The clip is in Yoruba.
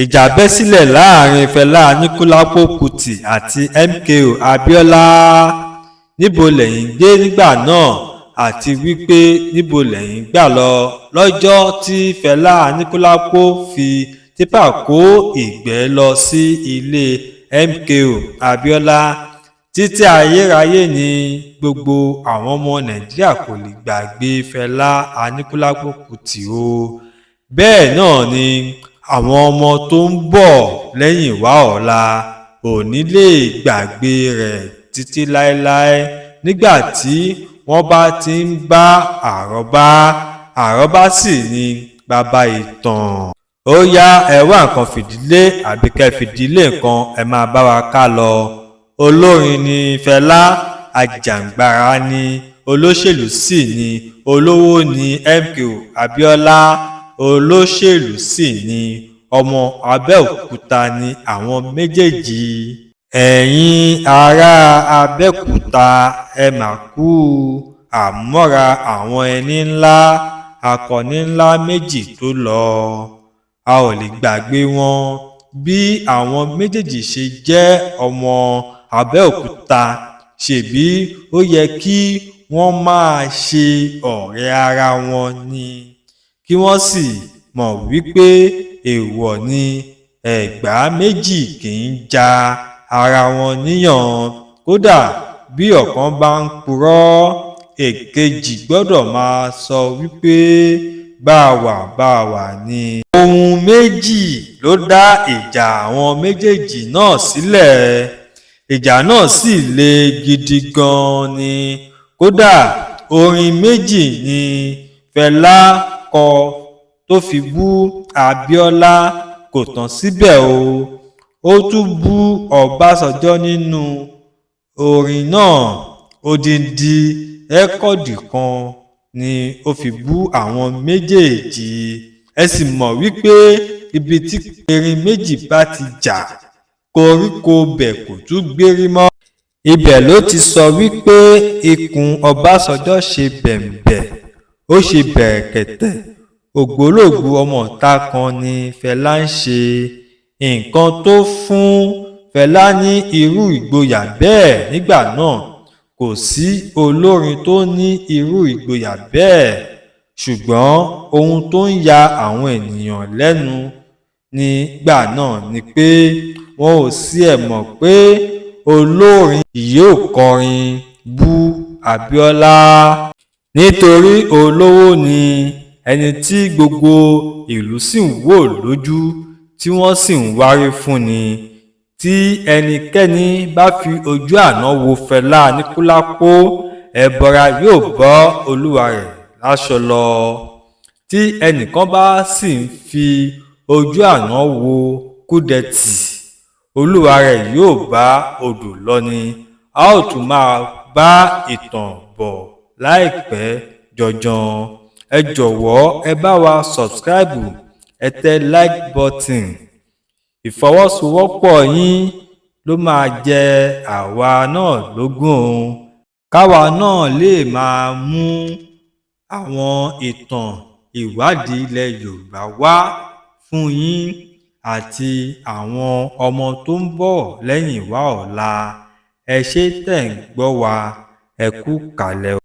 Ìjà bẹ́ sílẹ̀ láàrin Fẹlá Aníkúlápó Kútì àti MKO Abiola. Níbo lẹ́yìn ń gbé nígbà náà, àti wípé níbo lẹ́yìn gbà lọ lọ́jọ́ tí Fẹlá Aníkúlápó fi tìpá kó ìgbẹ́ lọ sí ilé MKO Abiola? Títí ayérayé ni gbogbo àwọn ọmọ Nàìjíríà kò lè gbàgbé Fẹlá Aníkúlápó Kútì o. Bẹ́ẹ̀ náà ni àwọn ọmọ tó ń bọ̀ lẹ́yìn wá ọ̀la ò ní lè gbàgbé rẹ̀ títí láéláé nígbà tí wọ́n bá ti ń bá àròbá. Àròbá sì ní bàbá ìtàn. Ó yá, ẹ wá nǹkan fìdí lé àbí kẹ́ fìdí lé nǹkan, ẹ máa bá wa ká lọ. Olórin ní Fẹlá, ajìjàgbara ní, olóṣèlú sì ní, olówó ní MKO Abiola, olóṣèlú sì ní, ọmọ Abẹ́òkúta ní àwọn méjèèjì. Ẹ̀yin ará Abẹ́òkúta, ẹ mà kú àmúmọ́ra àwọn ẹni ńlá, akọni ńlá méjì tó lọ. A ò lè gbàgbé wọn. Bí àwọn méjèèjì ṣe jẹ́ ọmọ Abẹ́òkúta, ṣebí ó yẹ kí wọ́n máa ṣe ọ̀rẹ́ ara wọn ni, kí wọ́n sì mọ̀ wípé èèwọ̀ ní Ẹgbà méjì kì í já ara wọn níyàn. Kódà bí ọ̀kan bá ń purọ́, èkejì gbọ́dọ̀ máa sọ wípé bá wà bá wà ni. Ohun méjì ló dá ìjà àwọn méjèèjì náà sílẹ̀. Ìjà náà sì le gidi gan-an ni. Kódà orin méjì ní Fẹlá kọ tó fi bú Abiola. Kò tán síbẹ̀ o, ó tún bú Ọbànjọ́ nínú orin náà. Odidi rẹ́kọ̀dì kan ni ó fi bú àwọn méjèèjì. Ẹ sì mọ̀ wípé ibi tí erin méjì bá ti já, koríko ibẹ̀ kò tún gbérí mọ́. Ibẹ̀ ló ti sọ wípé ikùn Ọbànjọ́ ṣe bẹ́ńbẹ́, ó ṣe bẹ̀rẹ̀kẹ̀tẹ̀, ògbólógbòó ọmọọ̀ta kan ní Fẹlá ń ṣe. Nǹkan tó fún Fẹlá ní irú ìgboyà bẹ́ẹ̀ nígbà náà, kò sí olórin tó ní irú ìgboyà bẹ́ẹ̀. Ṣùgbọ́n ohun tó ń ya àwọn èèyàn lẹ́nu nígbà náà ni pé wọn ò tiẹ̀ mọ̀ pé olórin yìí yóò kọrin bú Abiola, nítorí olówó ni, ẹni tí gbogbo ìlú sì ń wò lójú tí wọ́n sì ń wárí fún ni. Tí ẹnikẹ́ni bá fi ojú àná wo Fẹlá Aníkúlápó, ẹbọra yóò bá olúwa rẹ̀ láṣọ lọ. Tí ẹnìkan bá sì ń fi ojú àná wo Kúdẹ̀tì, olúwa rẹ̀ yóò bá odò lọ ni. A ó tún máa bá ìtàn bọ̀ láìpẹ́ jọjọ. Ẹ jọ̀wọ́, ẹ bá wa subscribe, ẹ tẹ like button. Ìfọwọ́sowọ́pọ̀ yín ló máa jẹ àwa náà lógún o, káwa náà lè máa mú àwọn ìtàn ìwádìí ilẹ̀ Yorùbá wá fún yín àti àwọn ọmọ tó ń bọ̀ lẹ́yìn wá ọ̀la. Ẹ ṣé tẹ̀ ń gbọ́ wa. Ẹ kú ìkàlẹ̀ o.